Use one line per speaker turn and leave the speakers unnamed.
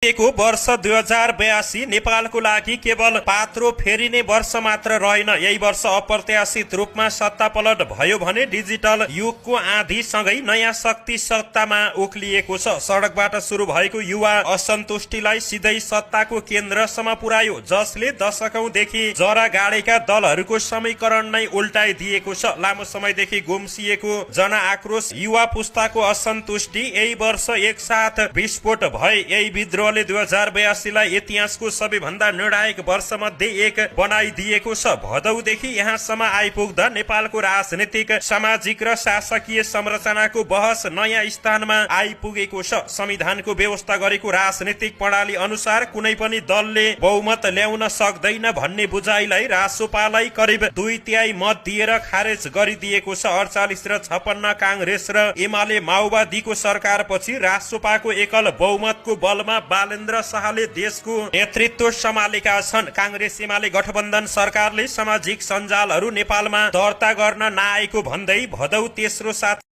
वर्ष 2082 नेपालको लागि केवल पात्रो फेरिने वर्ष मात्र रहेन। यही वर्ष अप्रत्याशित रूपमा सत्ता पलट भयो भने डिजिटल युगको आँधीसँगै नयाँ शक्ति सत्तामा उक्लिएको छ। सडकबाट सुरु भएको युवा असन्तुष्टिलाई सिधै सत्ताको केन्द्रसम्म पुर्यायो, जसले दशकौंदेखि जरा गाडेका दलहरूको समीकरण नै उल्टाइदिएको छ। लामो समयदेखि गुम्सिएको जनआक्रोश, युवा पुस्ताको असन्तुष्टि यही वर्ष एकसाथ विस्फोट भए। यही विद्रोह 2082 लाई इतिहासको सबैभन्दा निर्णायक वर्षमध्ये एक बनाइदिएको छ। भदौदेखि यहाँसम्म आइपुग्दा नेपालको राजनीतिक, सामाजिक र शासकीय संरचनाको बहस नयाँ स्थानमा आइपुगेको छ। संविधानको व्यवस्था गरेको राजनीतिक प्रणाली अनुसार कुनै पनि दलले बहुमत ल्याउन सक्दैन भन्ने बुझाइलाई रासोपालाई करिब 2/3 मत दिएर खारेज गरिदिएको छ। 48 र 56 कांग्रेस र एमाले माओवादीको सरकारपछि रासोपाको एकल बहुमतको बलमा बालेन्द्र शाहले देशको नेतृत्व सम्हालेका छन्। कांग्रेस एमाले गठबन्धन सरकारले सामाजिक सञ्जालहरू नेपालमा दर्ता गर्न नआएको भन्दै भदौ तेस्रो साता